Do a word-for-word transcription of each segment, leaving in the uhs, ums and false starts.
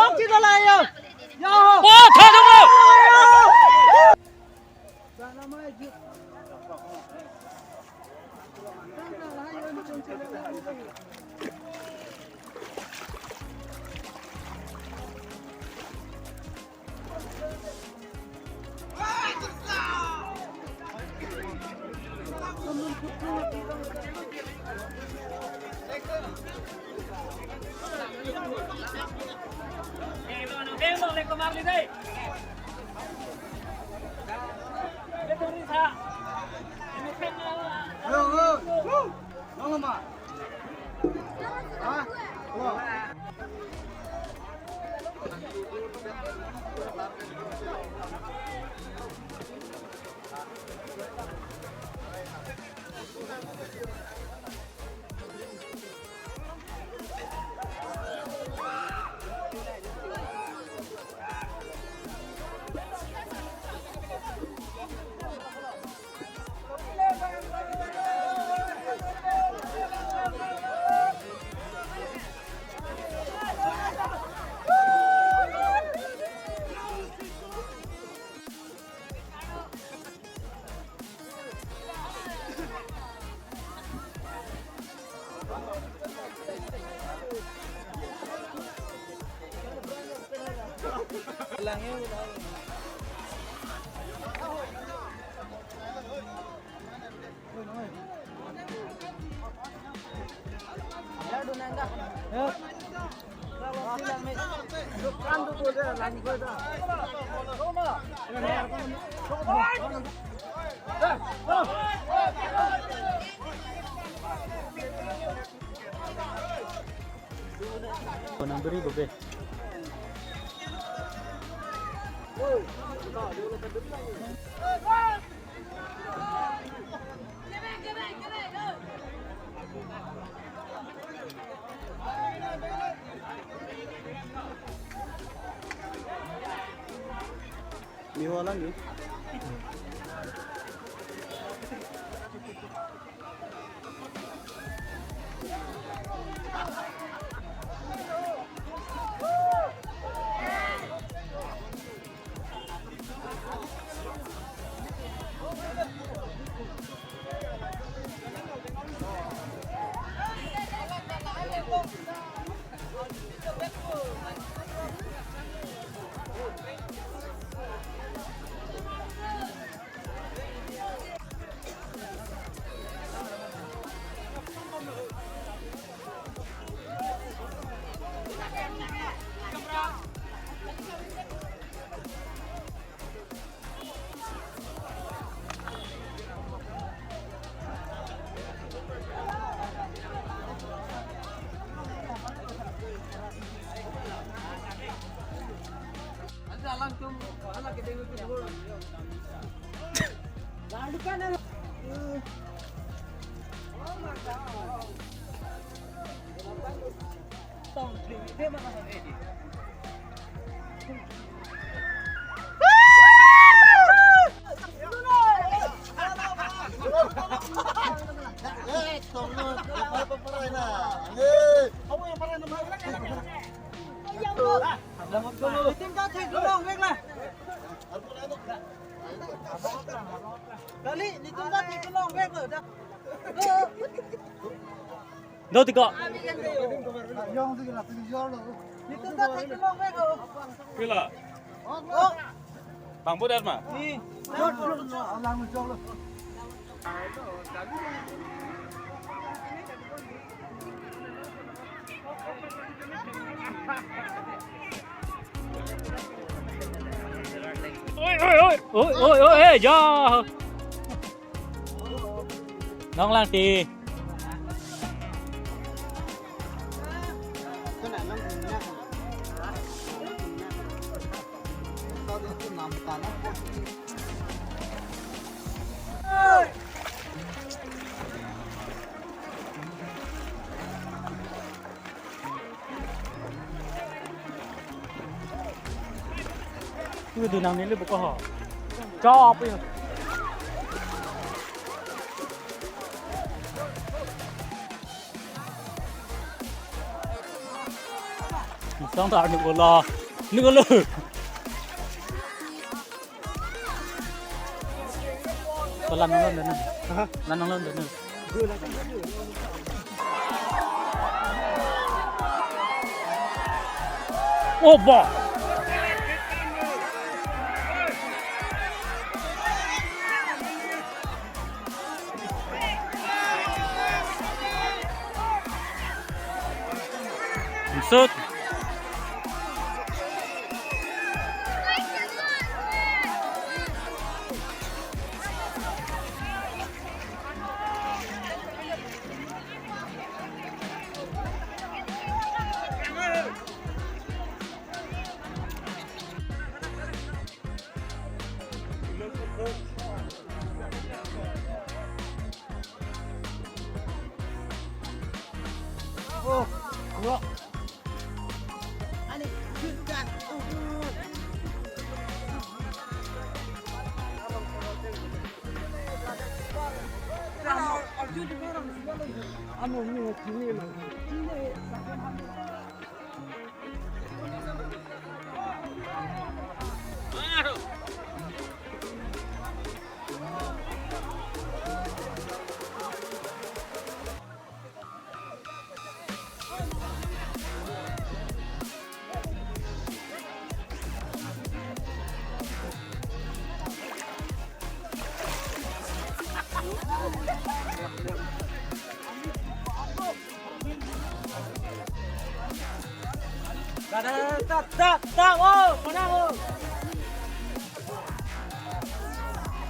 Oh, tha, tha, tha. Konang beri bobe. Miho lang ni. Dali, nitum ta theklong vek lo, da. Do tiko. Pila? Bang bodas ma? Oi, oi, oi. Oi, oi, oi, eh, ja. Nonglangti. Ui, di nang neli buka ho. Chop ya. Song tar ni ko lo. Ni ko lo. Ko lan nang lon dun na. Aha. Lan nang lon dun na. Oh, ba. Shoot. Oh, bro.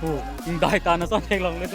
Oh, indai ta na son theklongle.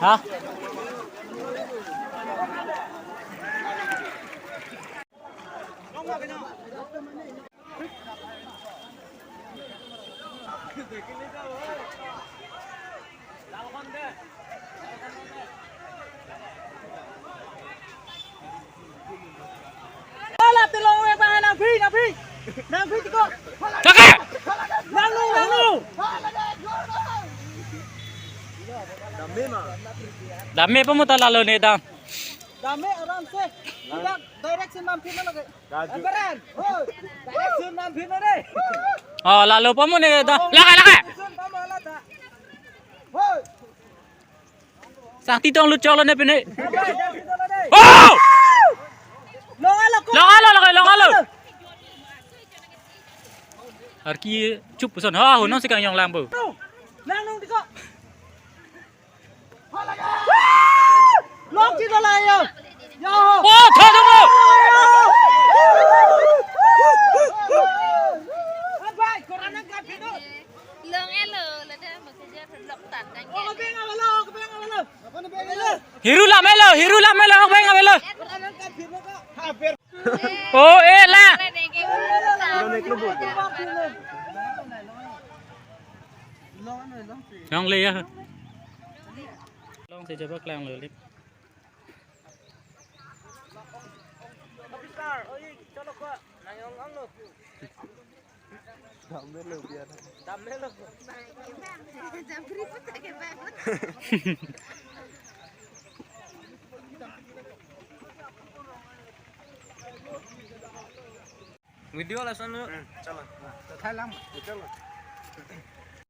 Ha? Ala telong we pa nang phi, nang phi. Nang phi tiko. Taka! Nang nu, nang nu. Dam-me ma? Dam-me pa mo ta lalo ne dam. Dam-me aram se. Tidak direction nam phi na lagi. Raju. Beran. Ho. Direction nam phi na re. Oh, lalo pa mo ne dam. Laka, laka. Direction pa mo la ta. Ho. Sang ti tong lut chok lo ne pine. Oh! Long alo, long alo, long alo, long alo. Arki chup puson. Ha, ho nong si kangjong lang po. Lang nong tiko. Long tiko la yo. Yo. Oh, tho tho. Abai, korang nang Long elo, lada maksudnya vlog tan kan. Hiru lam elo, hiru lam elo, bang elo. Oh, eh, la. Long le ya. Long si jabak lang lo lik. Video lason lo. Hmm, chalo. Thailand. Chalo.